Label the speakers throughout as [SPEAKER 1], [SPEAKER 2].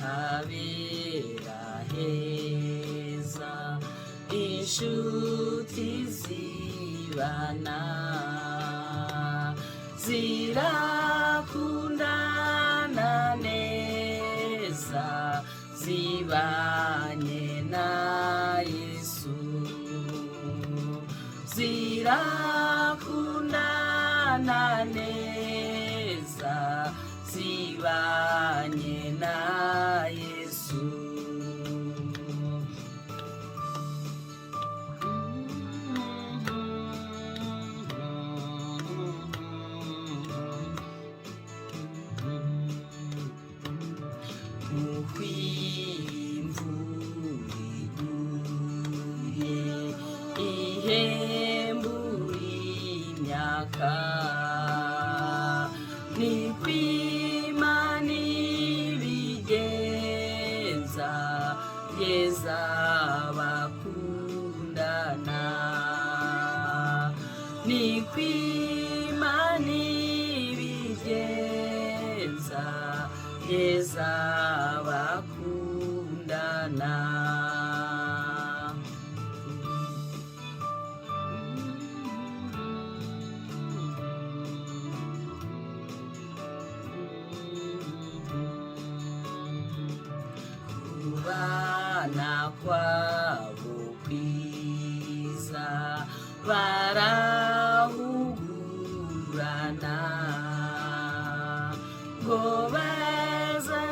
[SPEAKER 1] Habera heza inshuti zibana, zirakundana neza, zibanye na Yesu, zirakundana neza, zibanye na Yesu. Mukwimvura iguye ihembura imyaka, ni kw'Imana ibigenza, yeza bakundana, ni kw'Imana ibigenza, yeza bakundana. Kubana kwabo kwiza barahugurana, ngo baza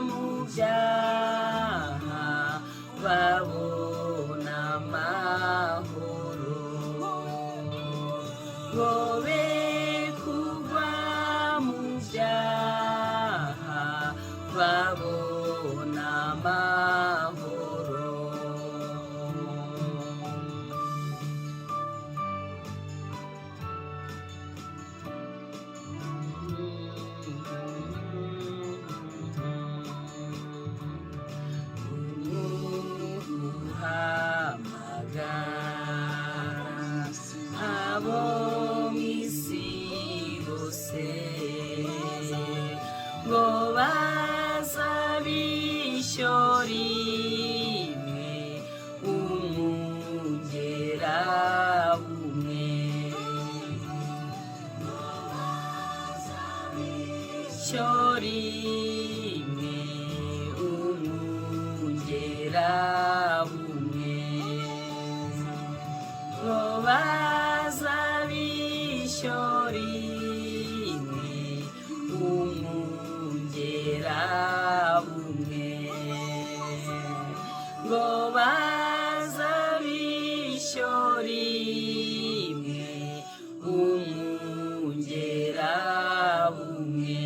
[SPEAKER 1] mu byaha babona amahoro, ngo be kugwa mu byaha babona amahoro. Umuhamagara abo mw'isi bose ngo bazabishyo rimwe umungera umwe, cyo rimwe umungera umwe, ngo bazabishyo rimwe umungera umwe, ngo bazabishyo rimwe umungera umwe,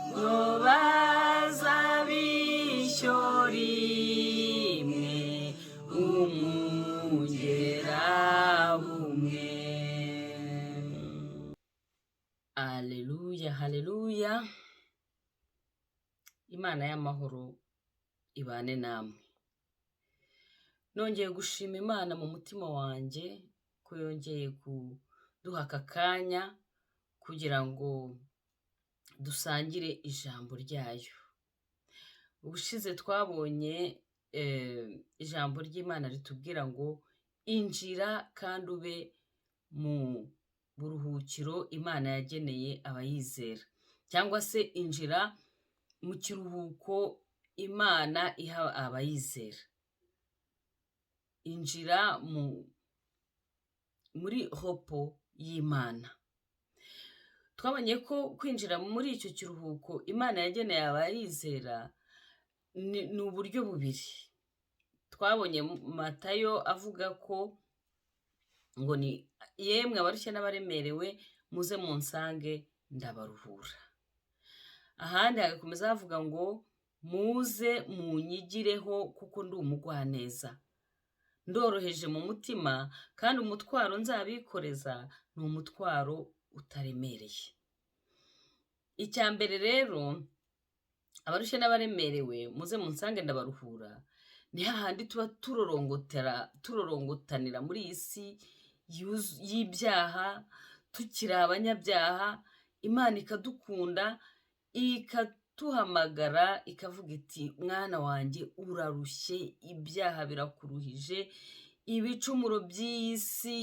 [SPEAKER 1] ngo bazabishyo rimwe umungera umwe. Haleluya, haleluya! Imana y'amahoro ibane namwe. Nongeye gushima Imana mu mutima wanjye ko yongeye kuduha aka kanya kugira ngo dusangire ijambo ryayo. Ubushize twabonye ijambo ry'Imana ritubwira ngo injira kandi ube mu buruhukiro Imana yageneye abayizera, cyangwa se injira mu kiruhuko Imana iha abayizera, injira muri repos y'Imana. Twabonye ko kwinjira muri icyo kiruhuko Imana yageneye abayizera ni uburyo bubiri. Twabonye Matayo avuga ko ngo ni yemwe abarushye n'abaremerewe, muze munsange ndabaruhura. Ahandi hagakomeza havuga ngo muze munyigireho kuko ndi umugwaneza, ndoroheje mu mutima, kandi umutwaro nzabikoreza ni umutwaro utaremereye. Icya mbere rero, abarushye n'abaremerewe muze munsange ndabaruhura, ni hahandi tuba turorongotera, turorongotanira muri iyi si y'ibyaha, tukiri abanyabyaha, Imana ikadukunda. ituhamagara ikavuga iti mwana wanjye urarushye, ibyaha birakuruhije, ibicumuro by'iyi si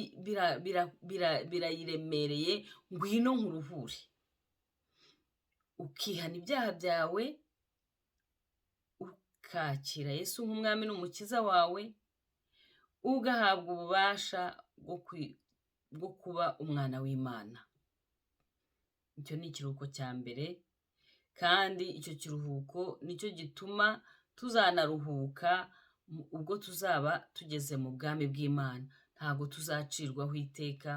[SPEAKER 1] birayiremereye, ngwino nkuruhure. Ukihana ibyaha byawe, ukakira Yesu nk'umwami n'umukiza wawe, ugahabwa ububasha bwo kuba umwana w'Imana. Icyo ni ikiruhuko cya mbere, kandi icyo kiruhuko nicyo gituma tuzanaruhuka ubwo tuzaba tugeze mu bwami bw'Imana. Ntabwo tuzacirwaho iteka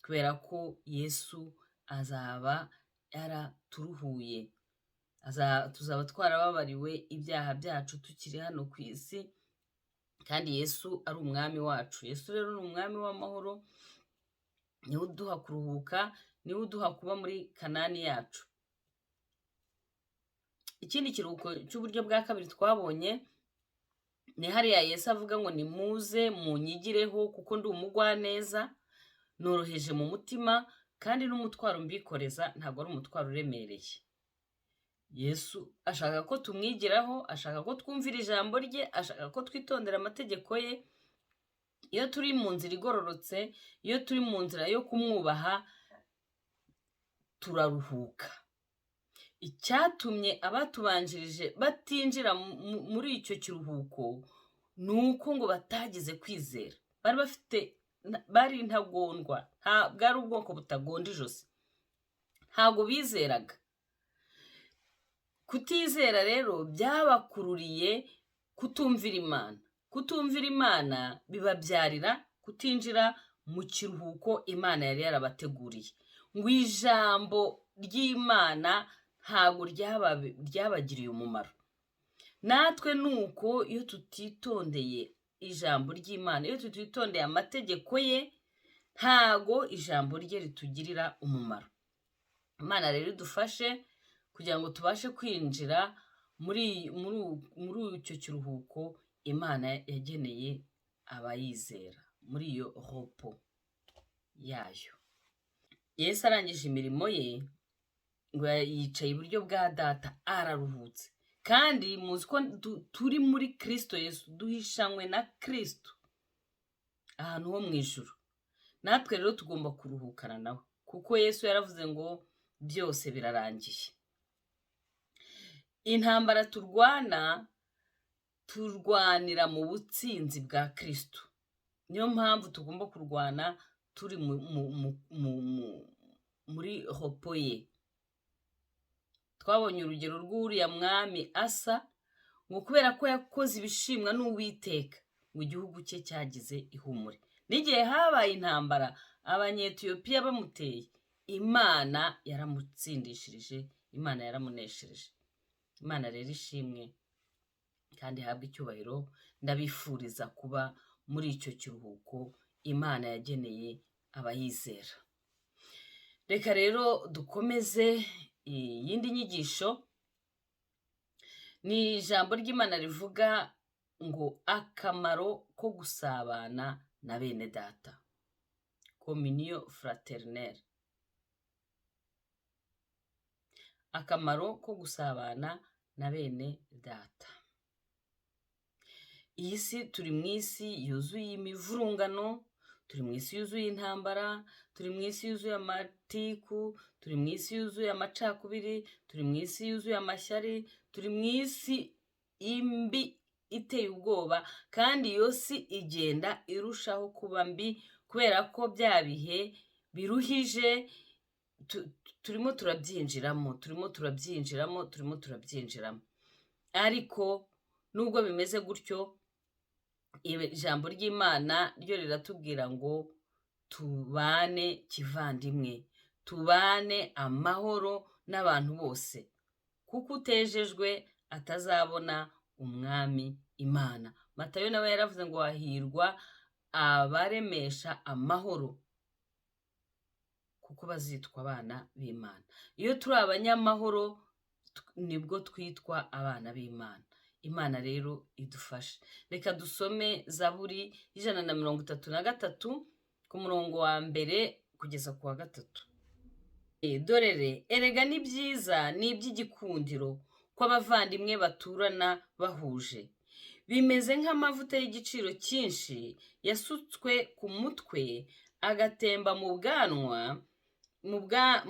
[SPEAKER 1] kubera ko Yesu azaba yaraturuhuye. Tuzaba twarababariwe ibyaha byacu tukiri hano ku isi, kandi Yesu ari umwami wacu. Yesu rero ni umwami w'amahoro, niwe uduha kuruhuka, niwe uduha kuba muri Kanani yacu. Ikindi kiruhuko cy'uburyo bwa kabiri twabonye ni hariya Yesu avuga ngo nimuze munyigireho kuko ndi umugwaneza, noroheje mu mutima, kandi n'umutwaro mbikoreza ntabwo ari umutwaro uremereye. Yesu ashaka ko tumwigiraho, ashaka ko twumvira ijambo rye, ashaka ko twitondera amategeko ye. Iyo turi mu nzira igororotse, iyo turi mu nzira yo kumwubaha, turaruhuka. Icyatumye abatubanjirije batinjira muri icyo kiruhuko ni uko ngo batagize kwizera. Bari bafite, bari intagondwa, bwari ubwoko butagonda ijosi, ntabwo bizeraga. Kutizera rero byabakururiye kutumvira Imana. Kutumvira Imana bibabyarira kutinjira mu kiruhuko Imana yari yarabateguriye. Ngo ijambo ry'Imana ntabwo ryabagiriye umumaro. Natwe ni uko iyo tutitondeye ijambo ry'Imana, iyo tutitondeye amategeko ye, ntago ijambo rye ritugirira umumaro. Imana rero idufashe kugira ngo tubashe kwinjira muri icyo kiruhuko Imana yageneye abayizera, muri iyo repos yayo. Yesu arangije imirimo ye, ngo yicaye iburyo bwa Data araruhutse. Kandi muzi ko turi muri Kristo Yesu, duhishanywe na Kristo ahantu ho mu ijuru. Natwe rero tugomba kuruhukana nawe, kuko Yesu yaravuze ngo byose birarangiye. Intambara turwana, turwanira mu butsinzi bwa Kristo. Niyo mpamvu tugomba kurwana turi muri repos ye. Twabonye urugero rw'uriya mwami Asa, ngo kubera ko yakoze ibishimwa n'Uwiteka, ngo igihugu cye cyagize ihumure. N'igihe habaye intambara Abanyetiyopiya bamuteye, Imana yaramutsindishirije, Imana yaramuneshereje. Imana rero ishimwe kandi ihabwe icyubahiro. Ndabifuriza kuba muri icyo kiruhuko Imana yageneye abayizera. Reka rero dukomeze iyindi nyigisho. Ni ijambo ry'Imana rivuga ngo akamaro ko gusabana na bene data, communion fraternelle. Akamaro ko gusabana na bene data. Iyi si turi mu isi yuzuye imivurungano, turi mu isi yuzuye intambara, turi mu isi yuzuye amatiku, turi mu isi yuzuye amacakubiri, turi mu isi yuzuye amashyari, turi mu isi imbi iteye ubwoba, kandi iyo si igenda irushaho kuba mbi kubera ko bya bihe biruhije turimo turabyinjiramo, turimo turabyinjiramo, turimo turabyinjiramo. Ariko nubwo bimeze gutyo, ijambo ry'Imana ryo riratubwira ngo tubane kivandimwe, tubane amahoro n'abantu bose, kuko utejejwe atazabona umwami Imana. Matayo nawe yaravuze ngo hahirwa abaremesha amahoro, kuko bazitwa abana b'Imana. Iyo turi abanyamahoro nibwo twitwa abana b'Imana. Imana rero idufashe. Reka dusome Zaburi 133 ku murongo wa 1 kugeza ku wa 3. Dorere erega ni byiza, ni iby'igikundiro ko abavandimwe baturana bahuje. Bimeze nk'amavuta y'igiciro cyinshi yasutswe ku mutwe, agatemba mu bwanwa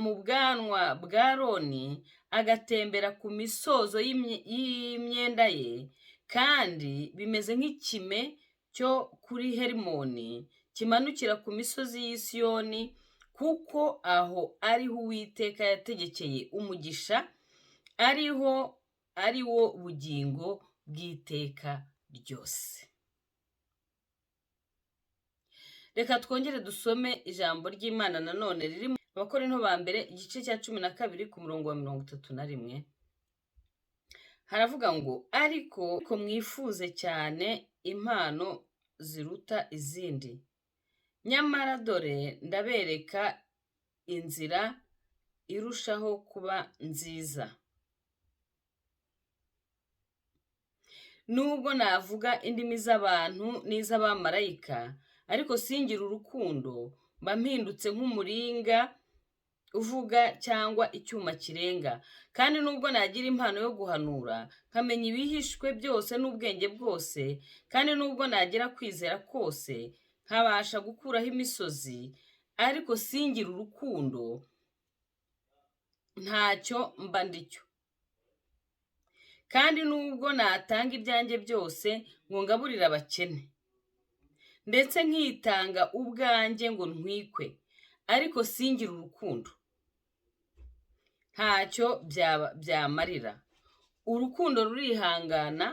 [SPEAKER 1] mu bwanwa bwa Aroni, agatembera ku misozo y'imyenda ye, kandi bimeze nk'ikime cyo kuri Herimoni kimanukira ku misozi y'i Siyoni, kuko aho ariho Uwiteka yategekeye umugisha, ariho ari wo bugingo bw'iteka ryose. Reka twongere dusome ijambo ry'Imana nanone riri mu Abakorinto ba mbere, igice cya 12 ku murongo wa 31. Haravuga ngo: ariko mwifuze cyane impano ziruta izindi, nyamara dore ndabereka inzira irushaho kuba nziza. Nubwo navuga indimi z'abantu n'iz'abamarayika, ariko singire urukundo, mba mpindutse nk'umuringa uvuga cyangwa icyuma kirenga. Kandi nubwo nagira impano yo guhanura, nkamenya ibihishwe byose n'ubwenge bwose, kandi nubwo nagira kwizera kose, nkabasha gukuraho imisozi, ariko singire urukundo, ntacyo mba ndicyo. Kandi nubwo natanga ibyanjye byose ngo ngaburire abakene, ndetse nkitanga ubwanjye ngo ntwikwe, ariko singire urukundo, ntacyo byamarira. Urukundo rurihangana,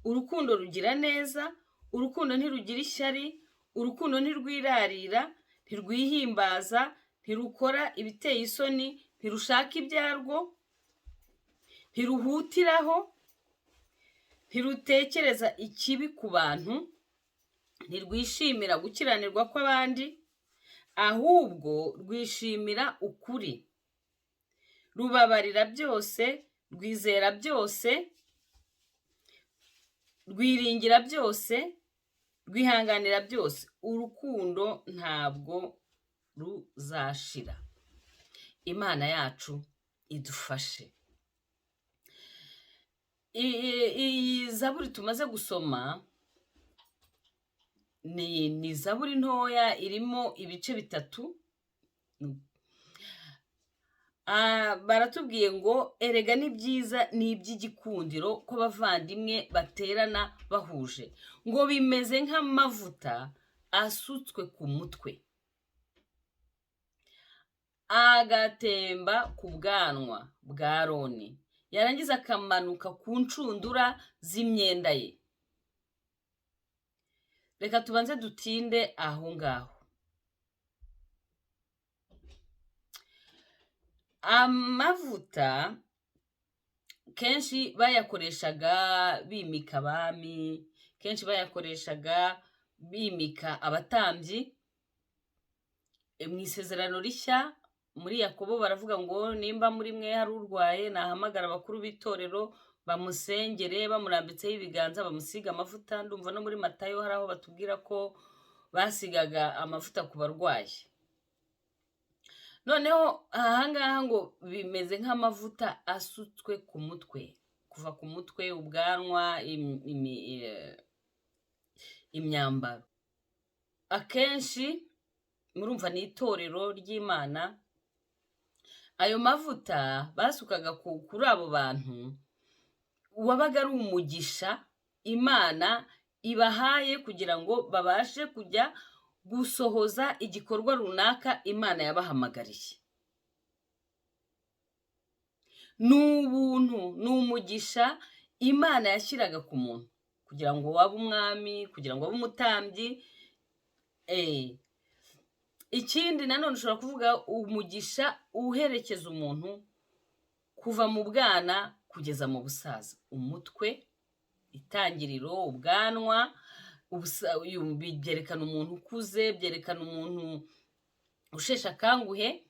[SPEAKER 1] urukundo rugira neza, urukundo ntirugira ishyari, urukundo ntirwirarira, ntirwihimbaza, ntirukora ibiteye isoni, ntirushaka ibyarwo, ntiruhutiraho, ntirutekereza ikibi ku bantu, ntirwishimira gukiranirwa kw'abandi, ahubwo rwishimira ukuri. Rubabarira byose, rwizera byose, rwiringira byose, rwihanganira byose. Urukundo ntabwo ruzashira. Imana yacu idufashe. Iyi zaburi tumaze gusoma ni zaburi ntoya irimo ibice bitatu. Baratubwiye ngo erega ni byiza, ni iby'igikundiro ko abavandimwe baterana bahuje, ngo bimeze nk'amavuta asutswe ku mutwe, agatemba ku bwanwa bwa Aroni, yarangiza akamanuka ku ncundura z'imyenda ye. Reka tubanze dutinde aho ngaho. Amavuta kenshi bayakoreshaga bimika abami, kenshi bayakoreshaga bimika abatambyi. Mu isezerano rishya muri Yakobo baravuga ngo nimba muri mwe hari urwaye, nahamagara abakuru b'itorero bamusengere, bamurambitseho ibiganza, bamusiga amavuta. Ndumva no muri Matayo hari aho batubwira ko basigaga amavuta ku barwayi. Noneho ahangaha ngo bimeze nk'amavuta asutswe ku mutwe, kuva ku mutwe, ubwanwa, imyambaro. Akenshi murumva ni itorero ry'Imana, ayo mavuta basukaga kuri abo bantu wabaga ari umugisha Imana ibahaye kugira ngo babashe kujya gusohoza igikorwa runaka Imana yabahamagariye. Ni ubuntu, ni umugisha Imana yashyiraga ku muntu kugira ngo wabe umwami, kugira ngo wabe umutambyi. Ikindi nanone ushobora kuvuga umugisha uherekeza umuntu kuva mu bwana kugeza mu busaza. Umutwe, itangiriro, ubwanwa, byerekana umuntu ukuze, byerekana umuntu usheshe akanguhe.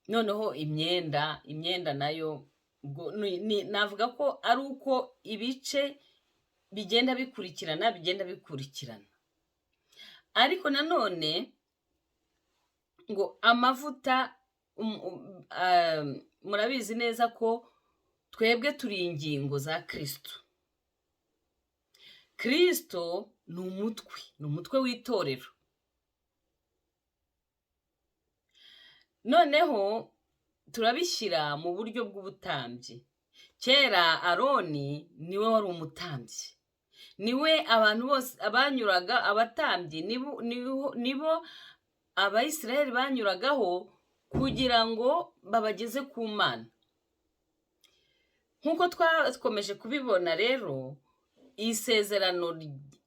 [SPEAKER 1] Noneho imyenda nayo navuga ko ari uko ibice bigenda bikurikirana, bigenda bikurikirana. Ariko nanone ngo amavuta Murabizi neza ko twebwe turi ingingo za Kristo. Kristo ni umutwe, ni umutwe w'itorero. Noneho turabishyira mu buryo bw'ubutambyi. Kera Aroni niwe wari umutambyi, niwe abantu bose abanyuraga, abatambyi nibo Abayisiraheli banyuragaho kugira ngo babageze ku Mana. Nk'uko twakomeje kubibona rero, isezerano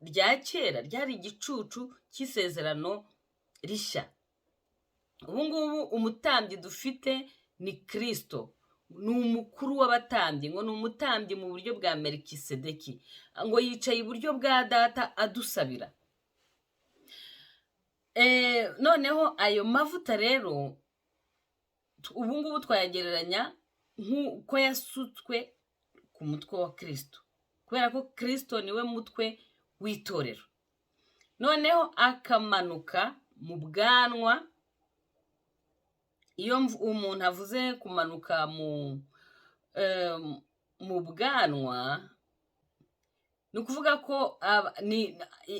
[SPEAKER 1] rya kera ryari igicucu cy'isezerano rishya. Ubu ngubu umutambyi dufite ni Kristo, ni umukuru w'abatambyi, ngo ni umutambyi mu buryo bwa Melikisedeki, ngo yicaye iburyo bwa Data adusabira. Noneho ayo mavuta rero ubu ngubu twayagereranya nk'uko yasutswe ku mutwe wa Kristo, kubera ko Kristo niwe mutwe w'itorero. Noneho akamanuka mu bwanwa. Iyo umuntu avuze kumanuka mu bwanwa, ni ukuvuga ko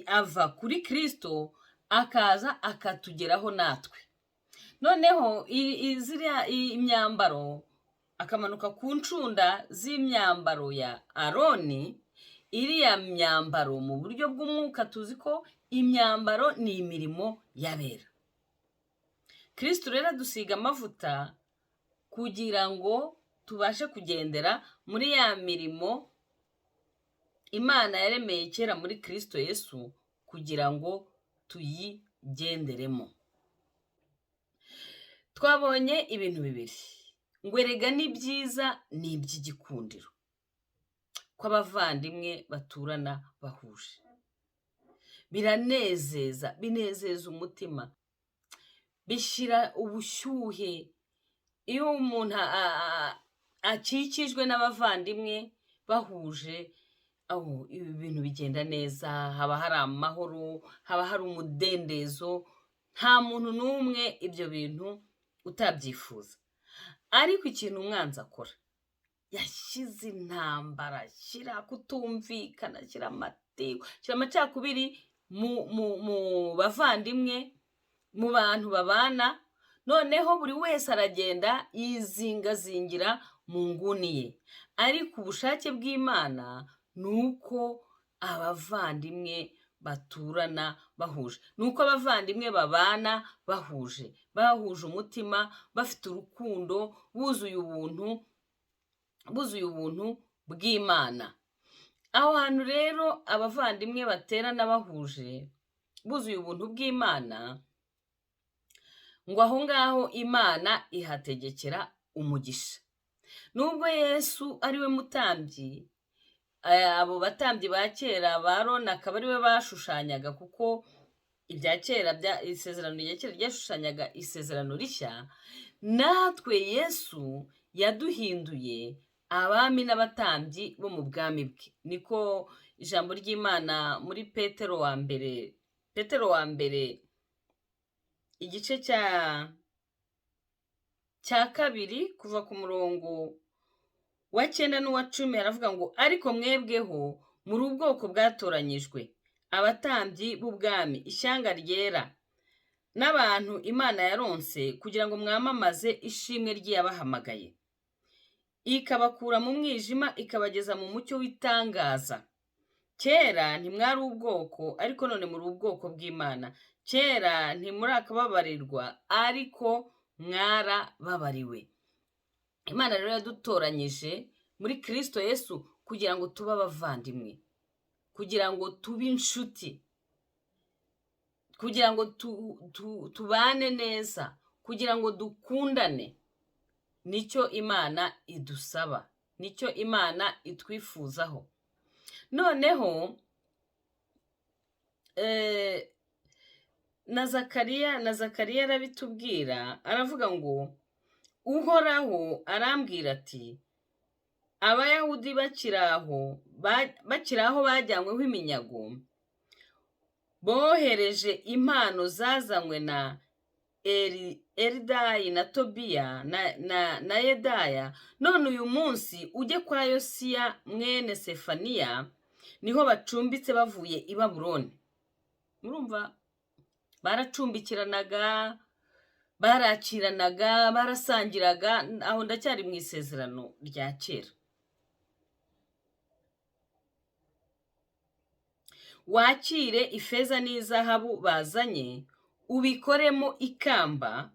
[SPEAKER 1] ava kuri Kristo akaza akatugeraho natwe. Noneho ziriya imyambaro, akamanuka ku ncunda z'imyambaro ya Aroni. Iriya myambaro mu buryo bw'umwuka tuzi ko imyambaro ni imirimo y'abera. Kristo rero adusiga amavuta kugira ngo tubashe kugendera muri ya mirimo Imana yaremeye kera muri Kristo Yesu, kugira ngo tuyigenderemo. Twabonye ibintu bibiri, ngo erega ni byiza, ni iby'igikundiro ko abavandimwe baturana bahuje. Biranezeza, binezeza umutima, bishyira ubushyuhe. Iyo umuntu akikijwe n'abavandimwe bahuje, aho ibi bintu bigenda neza, haba hari amahoro, haba hari umudendezo, nta muntu n'umwe ibyo bintu utabyifuza. Ariko ikintu umwanzi akora, yashyize intambara, ashyira kutumvikana, ashyira amatiku, ashyira amacakubiri mu bavandimwe, mu bantu babana. Noneho buri wese aragenda yizingazingira mu nguni ye. Ariko ubushake bw'Imana ni uko abavandimwe baturana bahuje, ni uko abavandimwe babana bahuje, bahuje umutima, bafite urukundo, buzuye ubuntu, buzuye ubuntu bw'Imana. Aho hantu rero abavandimwe baterana bahuje, buzuye ubuntu bw'Imana, ngo aho ngaho Imana ihategekera umugisha. Nubwo Yesu ari we mutambyi, abo batambyi ba kera ba Aroni akaba ari we bashushanyaga, kuko ibya kera, isezerano rya kera ryashushanyaga isezerano rishya, natwe Yesu yaduhinduye abami n'abatambyi bo mu bwami bwe. Niko ijambo ry'Imana muri Petero wa mbere, Petero wa mbere igice cya 2 kuva ku murongo wa 9 n'uwa 10, haravuga ngo: ariko mwebweho muri ubwoko bwatoranyijwe, abatambyi b'ubwami, ishyanga ryera, n'abantu Imana yaronse, kugira ngo mwamamaze ishimwe ry'iyabahamagaye, ikabakura mu mwijima ikabageza mu mucyo w'itangaza. Kera ntimwari ubwoko, ariko none muri ubwoko bw'Imana. Kera ntimurakababarirwa, ariko mwarababariwe. Imana rero yadutoranyije muri Kristo Yesu kugira ngo tube abavandimwe, kugira ngo tube inshuti, kugira ngo tubane neza, kugira ngo dukundane. Nicyo Imana idusaba, nicyo Imana itwifuzaho. Noneho na Zakariya arabitubwira, aravuga ngo: Uhoraho arambwira ati, Abayahudi bakiri aho bajyanyweho iminyago, bohereje impano zazanywe na Eridayi na Tobiya na Yedaya. None uyu munsi ujye kwa Yosiya mwene Sefaniya, niho bacumbitse bavuye i Babuloni. Murumva baracumbikiranaga, barakiranaga, barasangiraga. Aho ndacyari mu isezerano rya kera. Wakire ifeza n'izahabu bazanye, ubikoremo ikamba,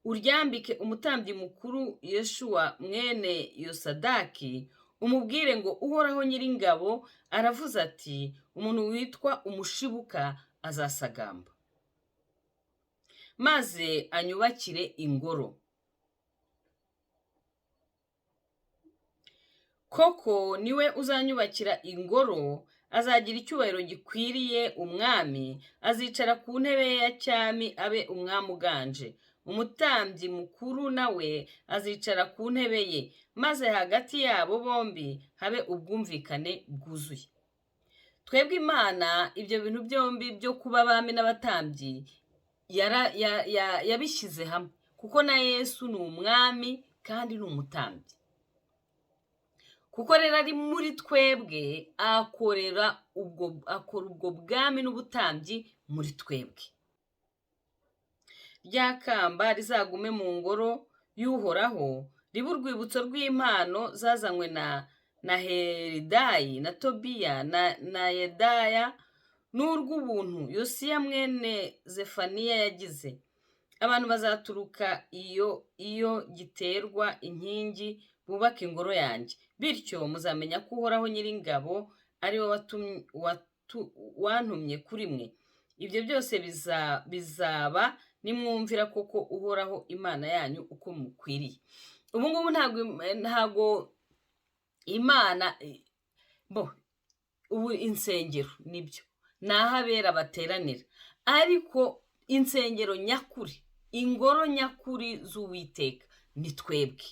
[SPEAKER 1] uryambike umutambyi mukuru Yeshuwa mwene Yosadaki, umubwire ngo Uhoraho Nyiringabo aravuze ati umuntu witwa umushibuka azasagamba, maze anyubakire ingoro. Koko niwe uzanyubakira ingoro, azagira icyubahiro gikwiriye umwami, azicara ku ntebe ye ya cyami abe umwami uganje. Umutambyi mukuru nawe azicara ku ntebe ye, maze hagati yabo bombi habe ubwumvikane bwuzuye. Twebwe Imana ibyo bintu byombi byo kuba abami n'abatambyi yabishyize hamwe, kuko na Yesu ni umwami kandi ni umutambyi. Kuko rero ari muri twebwe, akora ubwo bwami n'ubutambyi muri twebwe. Rya kamba rizagume mu ngoro y'Uhoraho, ribe urwibutso rw'impano zazanywe na Heridayi na Tobiya na Yedaya, n'urw'ubuntu Yosiya mwene Zefaniya yagize. Abantu bazaturuka iyo giterwa inkingi bubaka ingoro yanjye. Bityo muzamenya ko Uhoraho Nyiringabo ari we wantumye kuri mwe. Ibyo byose bizaba nimwumvira koko Uhoraho Imana yanyu uko mukwiriye. Ubu ngubu ntabwo Imana bo ubu insengero nibyo ni aho abera bateranira, ariko insengero nyakuri, ingoro nyakuri z'Uwiteka ni twebwe.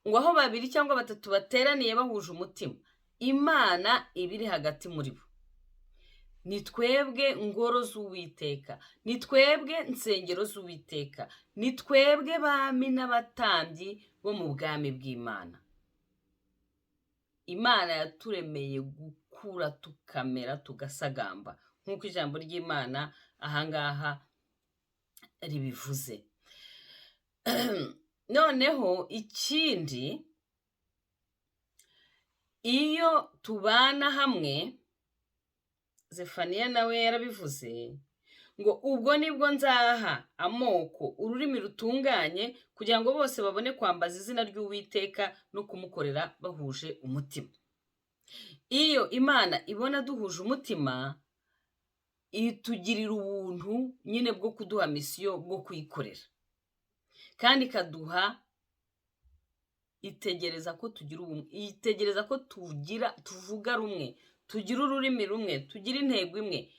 [SPEAKER 1] Ngo aho babiri cyangwa batatu bateraniye bahuje umutima, Imana iba iri hagati muri bo. Ni twebwe ngoro z'Uwiteka, ni twebwe nsengero z'Uwiteka, ni twebwe bami n'abatambyi bo mu bwami bw'Imana. Imana yaturemeye gukura tukamera tugasagamba, nk'uko ijambo ry'Imana ahangaha ribivuze. Noneho ikindi, iyo tubana hamwe, Zefaniya nawe yarabivuze ngo ubwo nibwo nzaha amoko ururimi rutunganye, kugira ngo bose babone kwambaza izina ry'Uwiteka no kumukorera bahuje umutima. Iyo Imana ibona duhuje umutima, itugirira ubuntu nyine bwo kuduha misiyo bwo kuyikorera, kandi ikaduha, itegereza ko tugira ubumwe, itegereza ko tugira tuvuga rumwe, tugira ururimi rumwe, tugira intego imwe.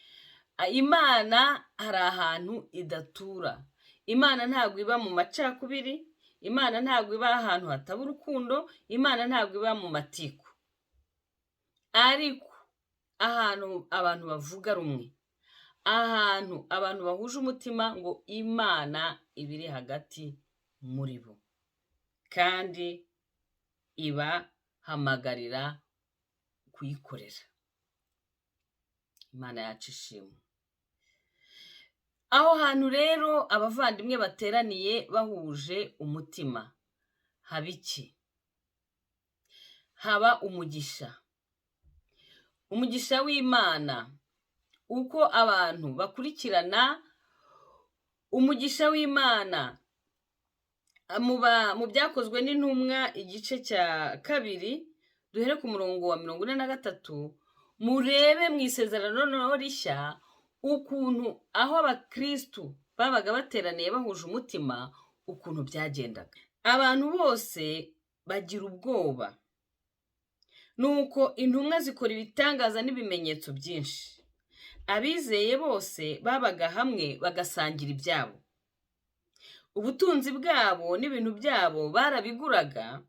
[SPEAKER 1] Imana hari ahantu idatura. Imana ntabwo iba mu macakubiri, Imana ntabwo iba ahantu hataba urukundo, Imana ntabwo iba mu matiku. Ariko ahantu abantu bavuga rumwe, ahantu abantu bahuje umutima, ngo Imana iba iri hagati muri bo, kandi ibahamagarira kuyikorera. Imana yacu ishimwe. Aho hantu rero abavandimwe bateraniye bahuje umutima, haba iki? Haba umugisha, umugisha w'Imana. Uko abantu bakurikirana umugisha w'Imana mu byakozwe n'intumwa igice cya 2, duhere ku murongo wa 43, murebe mu isezerano rishya ukuntu aho abakristu babaga bateraniye bahuje umutima, ukuntu byagendaga. Abantu bose bagira ubwoba, nuko intumwa zikora ibitangaza n'ibimenyetso byinshi. Abizeye bose babaga hamwe bagasangira ibyabo. Ubutunzi bwabo n'ibintu byabo barabiguraga,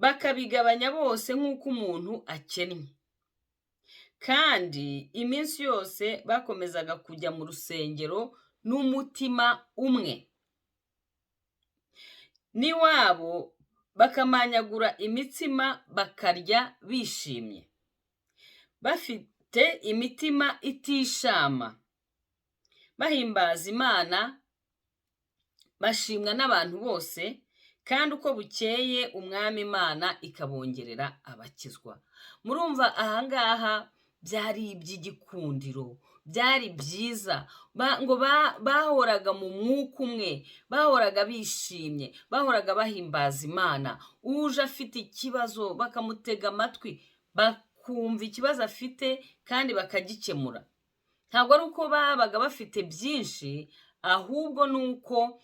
[SPEAKER 1] bakabigabanya bose nk'uko umuntu akennye. Kandi iminsi yose bakomezaga kujya mu rusengero n'umutima umwe, n'iwabo bakamanyagura imitsima bakarya bishimye, bafite imitima itishama, bahimbaza Imana, bashimwa n'abantu bose, kandi uko bukeye Umwami Imana ikabongerera abakizwa. Murumva ahangaha byari iby'igikundiro, byari byiza, ngo bahoraga mu mwuka umwe, bahoraga bishimye, bahoraga bahimbaza Imana. Uje afite ikibazo bakamutega amatwi, bakumva ikibazo afite kandi bakagikemura. Ntabwo ari uko babaga bafite byinshi, ahubwo ni uko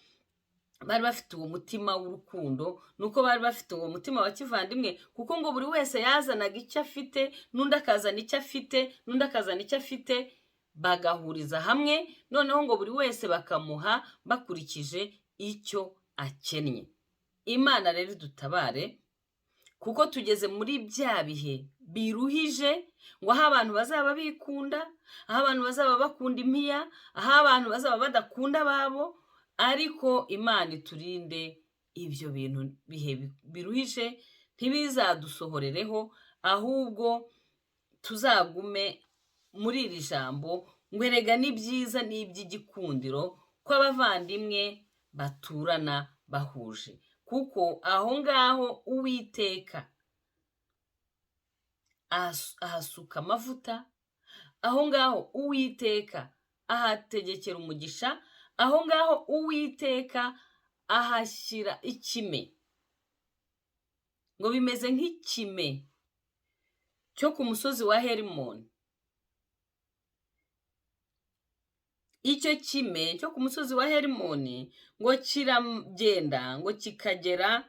[SPEAKER 1] bari bafite uwo mutima w'urukundo, ni uko bari bafite uwo mutima wa kivandimwe, kuko ngo buri wese yazanaga icyo afite, n'undi akazana icyo afite, n'undi akazana icyo afite, bagahuriza hamwe, noneho ngo buri wese bakamuha bakurikije icyo akennye. Imana rero idutabare, kuko tugeze muri bya bihe biruhije, ngo aho abantu bazaba bikunda, aho abantu bazaba bakunda impiya, aho abantu bazaba badakunda ababo, ariko Imana iturinde ibyo bintu bihe biruhije, ntibizadusohorereho, ahubwo tuzagume muri iri jambo ngo erega ni byiza ni iby'igikundiro ko abavandimwe baturana bahuje, kuko aho ngaho Uwiteka ahasuka amavuta, aho ngaho Uwiteka ahategekera umugisha, aho ngaho Uwiteka ahashyira ikime, ngo bimeze nk'ikime cyo ku musozi wa Herimoni. Icyo kime cyo ku musozi wa Herimoni ngo kiragenda, ngo kikagera,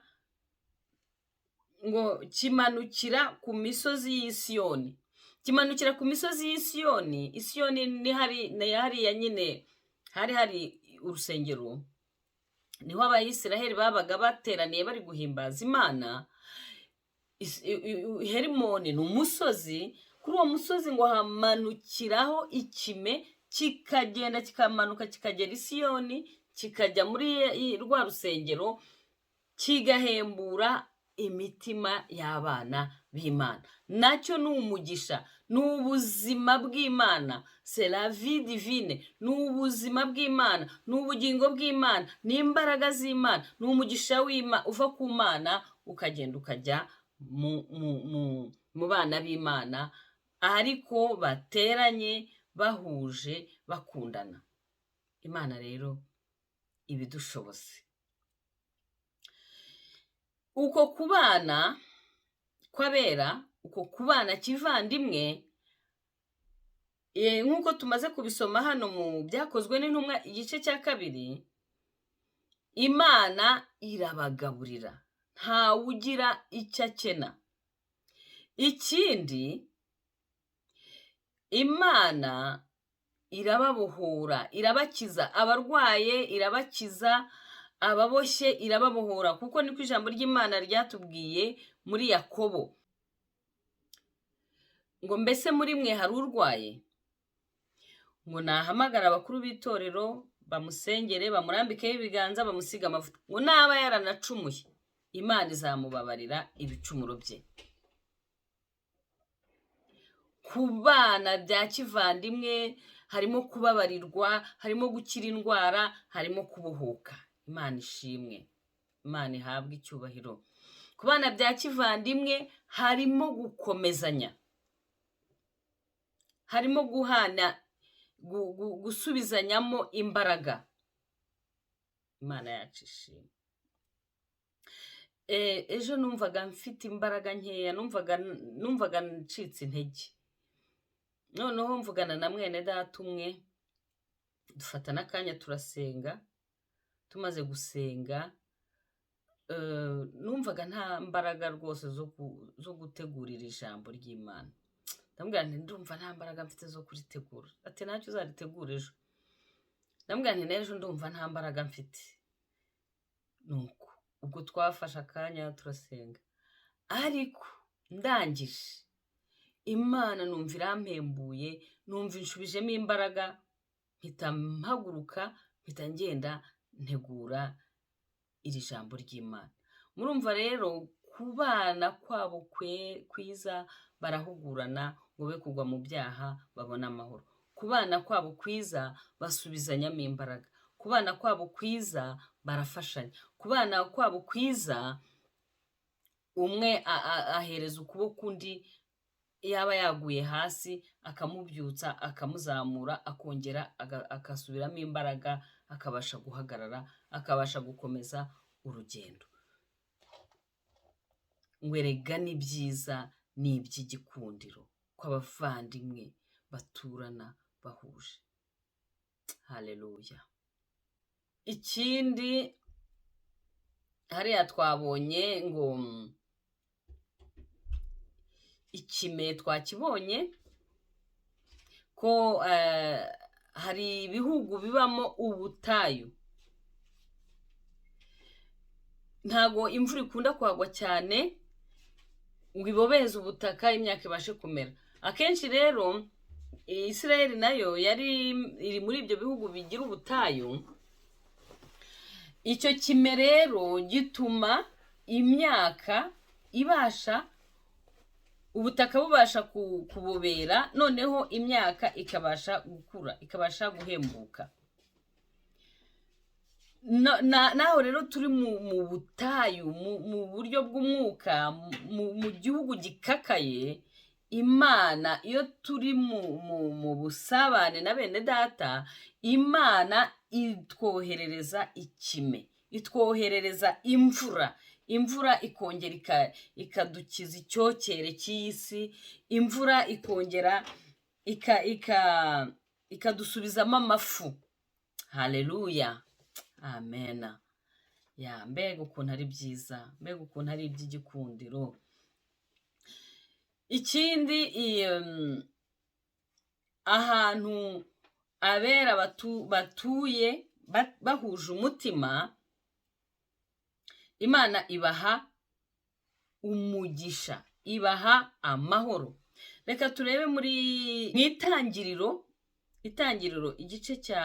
[SPEAKER 1] ngo kimanukira ku misozi y'Isiyoni, kimanukira ku misozi y'Isiyoni. Isiyoni ni hariya nyine hari hari urusengero, niho Abayisiraheli babaga bateraniye bari guhimbaza Imana. Herimoni ni umusozi, kuri uwo musozi ngo hamanukiraho ikime, kikagenda kikamanuka kikagera Isiyoni, kikajya muri rwa rusengero, kigahembura imitima y'abana b'Imana. Nacyo ni umugisha, ni ubuzima bw'Imana, c'est la vie divine, ni ubuzima bw'Imana, ni ubugingo bw'Imana, ni imbaraga z'Imana, ni umugisha uva ku Mana ukagenda ukajya mu bana b'Imana, ariko bateranye bahuje bakundana. Imana rero ibidushoboze. Uko kubana kw'abera, uko kubana kivandimwe, nk'uko tumaze kubisoma hano mu Byakozwe n'Intumwa igice cya 2, Imana irabagaburira, ntawe ugira icyo akena. Ikindi, Imana irababohora, irabakiza, abarwaye irabakiza, ababoshye irababohora, kuko niko ijambo ry'Imana ryatubwiye muri Yakobo ngo mbese muri mwe hari urwaye? Ngo nahamagara abakuru b'itorero bamusengere, bamurambikeho ibiganza, bamusige amavuta, ngo naba yaranacumuye Imana izamubabarira ibicumuro bye. Ku bana bya kivandimwe harimo kubabarirwa, harimo gukira indwara, harimo kubohoka. Imana ishimwe, Imana ihabwe icyubahiro. Ku bana bya kivandimwe harimo gukomezanya, harimo guhana, gusubizanyamo imbaraga. Imana yacu ishimwe. Ejo numvaga mfite imbaraga nkeya, numvaga ncitse intege. Noneho mvugana na mwene data umwe, dufata n'akanya turasenga. Tumaze gusenga, numvaga nta mbaraga rwose zo gutegurira ijambo ry'Imana. Ndamubwira nti ndumva nta mbaraga mfite zo kuritegura. Ati ntacyo, uzaritegura ejo. Ndamubwira nti n'ejo ndumva nta mbaraga mfite. Nuko ubwo twafashe akanya turasenga, ariko ndangije Imana numva irampembuye, numva inshubijemo imbaraga, mpita mpaguruka, mpita ngenda ntegura iri jambo ry'Imana. Murumva rero kubana kwabo kwiza, barahugurana ngo be kugwa mu byaha, babone amahoro. Kubana kwabo kwiza, basubizanyamo imbaraga. Kubana kwabo kwiza, barafashanya. Kubana kwabo kwiza, umwe ahereza ukuboko undi yaba yaguye hasi, akamubyutsa, akamuzamura, akongera agasubiramo imbaraga, akabasha guhagarara, akabasha gukomeza urugendo. Ngo erega ni byiza, ni iby'igikundiro ko abavandimwe baturana bahuje. Haleluya! Ikindi hariya twabonye ngo ikime twakibonye ko hari ibihugu bibamo ubutayu, ntago imvura ikunda kuhagwa cyane ngo ibobeze ubutaka, imyaka ibashe kumera. Akenshi rero Isirayeli nayo yari iri muri ibyo bihugu bigira ubutayu. Icyo kime rero gituma imyaka ibasha, ubutaka bubasha kubobera, noneho imyaka ikabasha gukura, ikabasha guhembuka. Naho rero turi mu butayu mu buryo bw'umwuka, mu gihugu gikakaye, Imana iyo turi mu busabane na bene data, Imana itwoherereza ikime, itwoherereza imvura. Imvura ikongera ikadukiza icyokere cy'iyi si, imvura ikongera ikadusubizamo amafu. Haleluya, amena! Ya, mbega ukuntu ari byiza, mbega ukuntu ari iby'igikundiro! Ikindi, ahantu abera batuye bahuje umutima, Imana ibaha umugisha, ibaha amahoro. Reka turebe muri mu Itangiriro, igice cya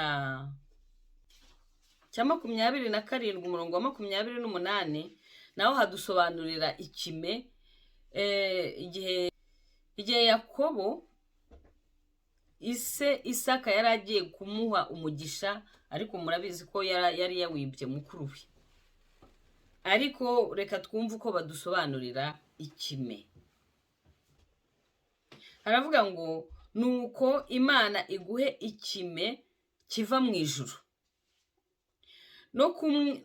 [SPEAKER 1] 27, umurongo wa 28, naho hadusobanurira ikime. Igihe Yakobo ise Isaka yari agiye kumuha umugisha, ariko murabizi ko yari yawibye mukuru we. Ariko reka twumve uko badusobanurira ikime. Haravuga ngo: "Nuko Imana iguhe ikime kiva mu ijuru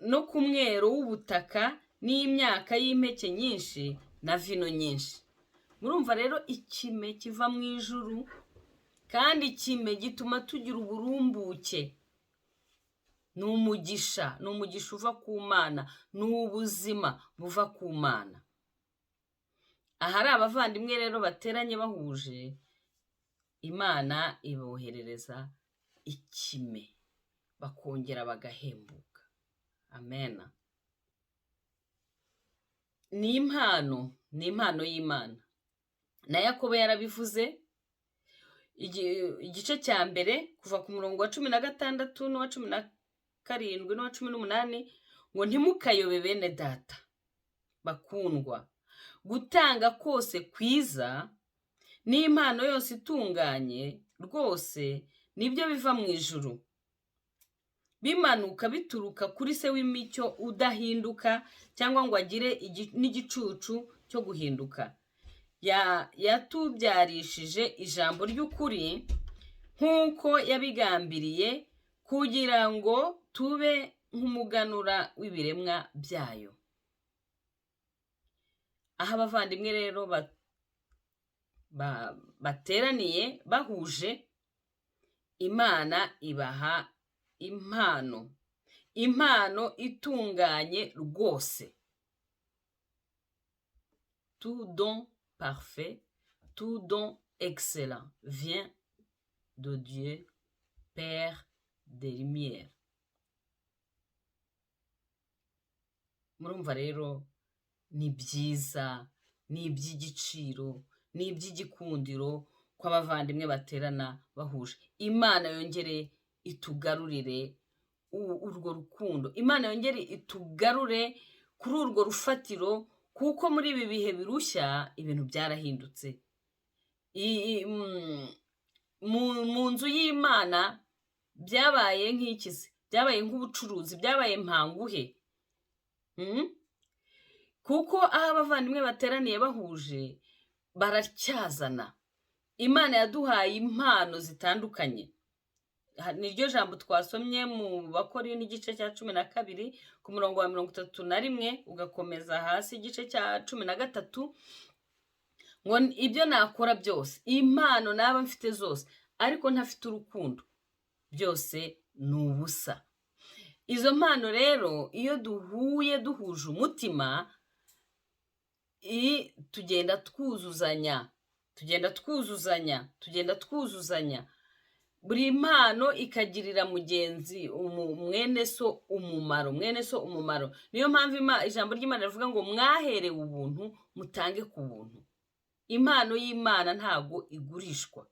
[SPEAKER 1] no ku mwero w'ubutaka n'imyaka y'impeke nyinshi na vino nyinshi." Murumva rero, ikime kiva mu ijuru, kandi ikime gituma tugira uburumbuke. Ni umugisha, ni umugisha uva ku Mana, ni ubuzima buva ku Mana. Ahari abavandimwe rero bateranye bahuje, Imana iboherereza ikime, bakongera bagahembuka. Amena! Ni impano, ni impano y'Imana. Na Yakobo yarabivuze, igice cya mbere, kuva ku murongo wa 16 n'uwa 17 n'uwa 18, ngo: "Ntimukayobe, bene data bakundwa. Gutanga kose kwiza n'impano yose itunganye rwose nibyo biva mu ijuru, bimanuka bituruka kuri Se w'imicyo, udahinduka cyangwa ngo agire n'igicucu cyo guhinduka. Yatubyarishije ijambo ry'ukuri nk'uko yabigambiriye, kugira ngo tube nk'umuganura w'ibiremwa byayo." Aho abavandimwe rero bateraniye bahuje, Imana ibaha impano, impano itunganye rwose. Tout don parfait, tout don excellent vient de Dieu, Père des lumières. Murumva rero, ni byiza, ni iby'igiciro, Ni iby'igikundiro ko abavandimwe baterana bahuje. Imana yongere itugarurire urwo rukundo, Imana yongere itugarure kuri urwo rufatiro, kuko muri ibi bihe birushya ibintu byarahindutse. Mu nzu y'Imana byabaye nk'ikize, byabaye nk'ubucuruzi, byabaye mpanguhe. Kuko aho abavandimwe bateraniye bahuje baratyazana. Imana yaduhaye impano zitandukanye. Niryo jambo twasomye mu Bakori n'igice cya 12 ku murongo wa 31, ugakomeza hasi igice cya 13, ngo ibyo nakora byose, impano naba mfite zose, ariko ntafite urukundo, byose ni ubusa. Izo mpano rero iyo duhuye duhuje umutima, tugenda twuzuzanya, tugenda twuzuzanya, tugenda twuzuzanya, buri mpano ikagirira mugenzi mwene so umumaro, mwene so umumaro. Niyo mpamvu ijambo ry'Imana rivuga ngo mwaherewe ubuntu, mutange ku buntu. Impano y'Imana ntabwo igurishwa.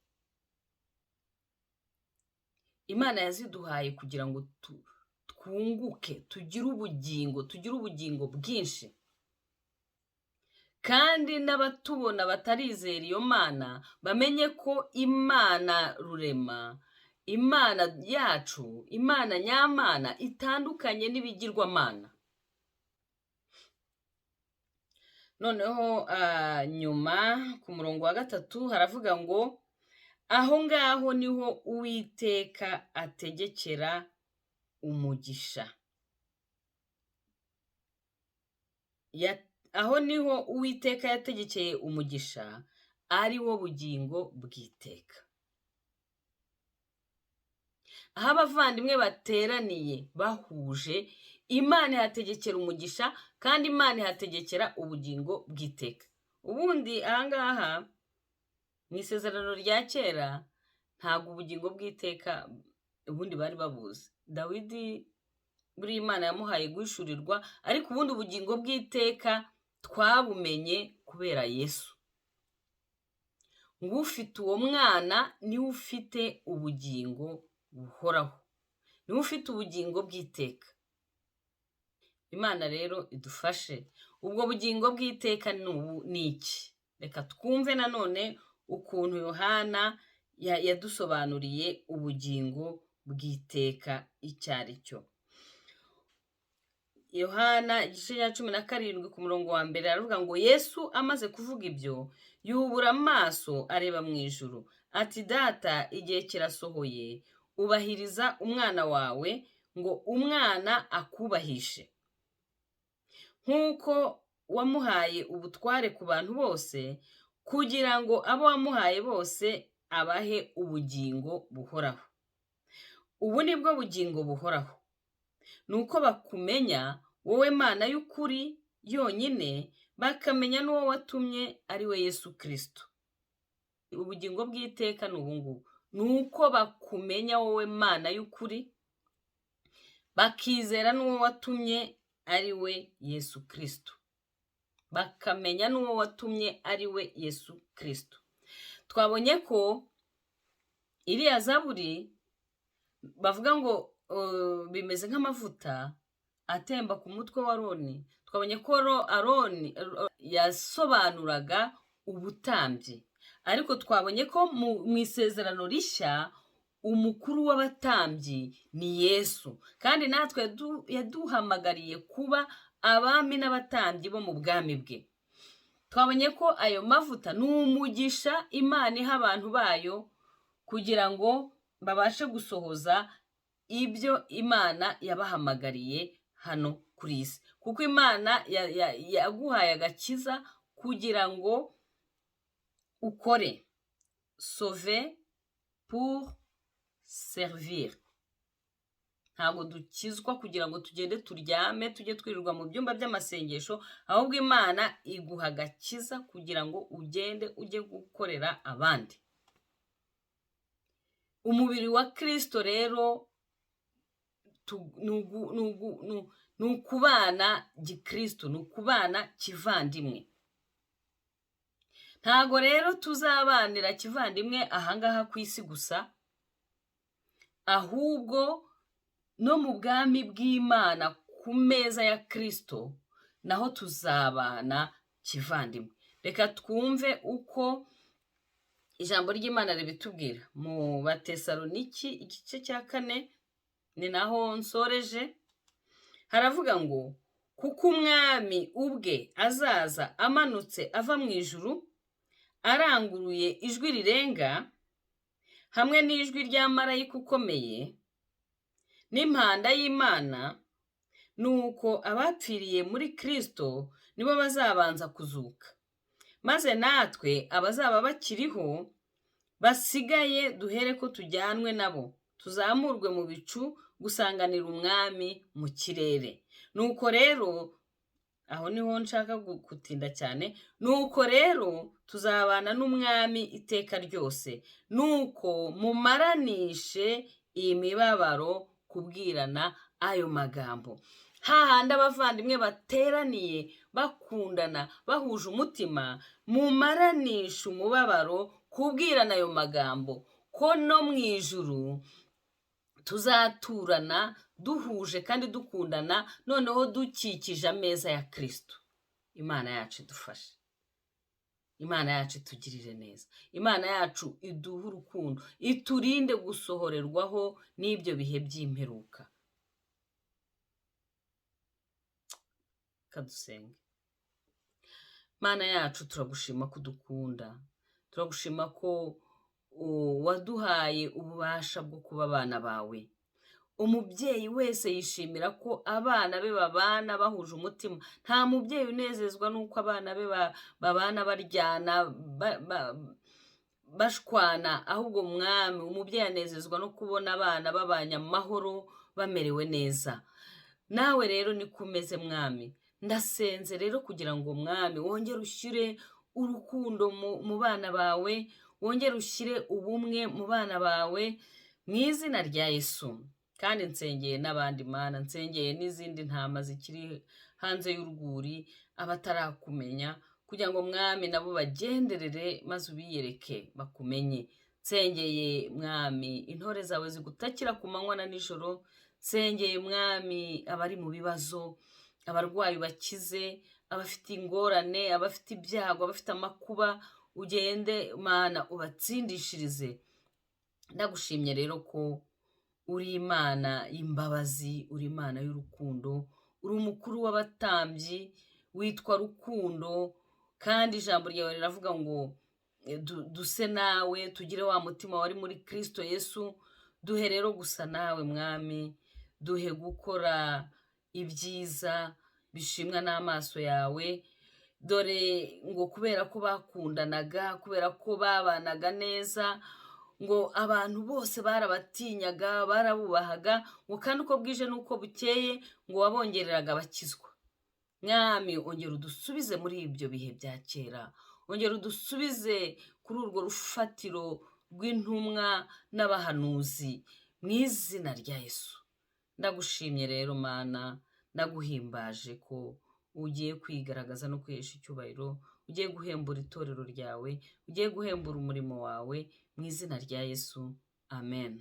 [SPEAKER 1] Imana yaziduhaye kugira ngo twunguke, tugire ubugingo, tugire ubugingo bwinshi. Kandi n'abatubona batarizera iyo Mana bamenye ko Imana rurema, Imana yacu, Imana nyamana itandukanye n'ibigirwamana. Noneho nyuma ku murongo wa 3 haravuga ngo aho ngaho niho Uwiteka ategekera umugisha. Aho niho Uwiteka yategekeye umugisha, ari wo bugingo bw'iteka. Aho abavandimwe bateraniye bahuje, Imana ihategekera umugisha, kandi Imana ihategekera ubugingo bw'iteka. Ubundi ahangaha mu isezerano rya kera ntabwo ubugingo bw'iteka ubundi bari babuzi. Dawidi buriya Imana yamuhaye guhishurirwa, ariko ubundi ubugingo bw'iteka twabumenye kubera Yesu. Ngo ufite uwo mwana niwe ufite ubugingo buhoraho, niwe ufite ubugingo bw'iteka. Imana rero idufashe. Ubwo bugingo bw'iteka ni iki? Reka twumve nanone ukuntu Yohana yadusobanuriye ubugingo bw'iteka icyo ari cyo. Yohana igice cya 17 ku murongo wa 1 aravuga ngo Yesu amaze kuvuga ibyo yubura amaso areba mu ijuru ati Data, igihe kirasohoye, ubahiriza umwana wawe ngo umwana akubahishe, nk'uko wamuhaye ubutware ku bantu bose, kugira ngo abo wamuhaye bose abahe ubugingo buhoraho. Ubu ni bwo bugingo buhoraho, ni uko bakumenya wowe Mana y'ukuri yonyine, bakamenya n'uwo watumye ari we Yesu Kristo. Ubugingo bw'iteka ni ubu ngubu, ni uko bakumenya wowe Mana y'ukuri, bakizera n'uwo watumye ari we Yesu Kristo. Bakamenya n'uwo watumye ari we Yesu Kristo. Twabonye ko iriya zaburi bavuga ngo bimeze nk'amavuta atemba ku mutwe wa Aroni. Twabonye ko Aroni yasobanuraga ubutambyi, ariko twabonye ko mu isezerano rishya umukuru w'abatambyi ni Yesu, kandi natwe yaduhamagariye kuba abami n'abatambyi bo mu bwami bwe. Twabonye ko ayo mavuta ni umugisha Imana iha abantu bayo kugira ngo babashe gusohoza ibyo Imana yabahamagariye hano kuri iyi si, kuko Imana yaguhaye agakiza kugira ngo ukore, sauve pour servir. Ntabwo dukizwa kugira ngo tugende turyame, tujye twirirwa mu byumba by'amasengesho, ahubwo Imana iguha agakiza kugira ngo ugende ujye gukorera abandi. Umubiri wa Kristo rero ni ukubana gikristo, ni ukubana kivandimwe. Ntago rero tuzabanira kivandimwe ahangaha ku isi gusa, ahubwo no mu bwami bw'Imana ku meza ya Kristo naho tuzabana kivandimwe. Reka twumve uko ijambo ry'Imana ribitubwira mu Batesaloniki igice cya 4, ni naho nsoreje. Haravuga ngo kuko umwami ubwe azaza amanutse ava mu ijuru aranguruye ijwi rirenga, hamwe n'ijwi rya marayika ukomeye n'impanda y'Imana, nuko abapfiriye muri Kristo nibo bazabanza kuzuka, maze natwe abazaba bakiriho basigaye duhere ko tujyanwe nabo, tuzamurwe mu bicu gusanganira umwami mu kirere. Nuko rero aho niho nshaka gutinda cyane. Nuko rero tuzabana n'umwami iteka ryose. Nuko mumaranishe imibabaro kubwirana ayo magambo. Hahandi abavandimwe bateraniye bakundana bahuje umutima, mumaranishe umubabaro kubwirana ayo magambo, ko no mu ijuru tuzaturana duhuje kandi dukundana, noneho dukikije ameza ya Kristo. Imana yacu idufashe, Imana yacu itugirire neza, Imana yacu iduhe urukundo, iturinde gusohorerwaho n'ibyo bihe by'imperuka. Kadusenge. Mana yacu, turagushima ko udukunda, turagushima ko waduhaye ububasha bwo kuba abana bawe. Umubyeyi wese yishimira ko abana be babana bahuje umutima. Nta mubyeyi unezezwa n'uko abana be babana baryana, bashwana, ahubwo mwami umubyeyi anezezwa no kubona abana babanye amahoro, bamerewe neza. Nawe rero niko umeze mwami. Ndasenze rero kugira ngo mwami wongere ushyire urukundo mu bana bawe, wongere ushyire ubumwe mu bana bawe mu izina rya Yesu. Kandi nsengeye n'abandi Mana, nsengeye n'izindi ntama zikiri hanze y'urwuri, abatarakumenya, kugira ngo mwami nabo bagenderere maze ubiyereke bakumenye. Nsengeye mwami intore zawe zigutakira ku manywa na nijoro. Nsengeye mwami abari mu bibazo, abarwayi bakize, abafite ingorane, abafite ibyago, abafite amakuba, ugende Mana ubatsindishirize. Ndagushimye rero ko uri Imana y'imbabazi, uri Imana y'urukundo, uri umukuru w'abatambyi, witwa Rukundo, kandi ijambo ryawe riravuga ngo duse nawe, tugire wa mutima wari muri Kristo Yesu. Duhe rero gusa nawe mwami, duhe gukora ibyiza bishimwa n'amaso yawe. Dore ngo kubera ko bakundanaga, kubera ko babanaga neza, ngo abantu bose barabatinyaga, barabubahaga, ngo kandi uko bwije n'uko bukeye ngo wabongereraga abakizwa. Mwami ongera udusubize muri ibyo bihe bya kera, ongera udusubize kuri urwo rufatiro rw'intumwa n'abahanuzi mu izina rya Yesu. Ndagushimye rero Mana, ndaguhimbaje ko ugiye kwigaragaza no kwihesha icyubahiro, ugiye guhembura itorero ryawe, ugiye guhembura umurimo wawe mu izina rya Yesu. Amen.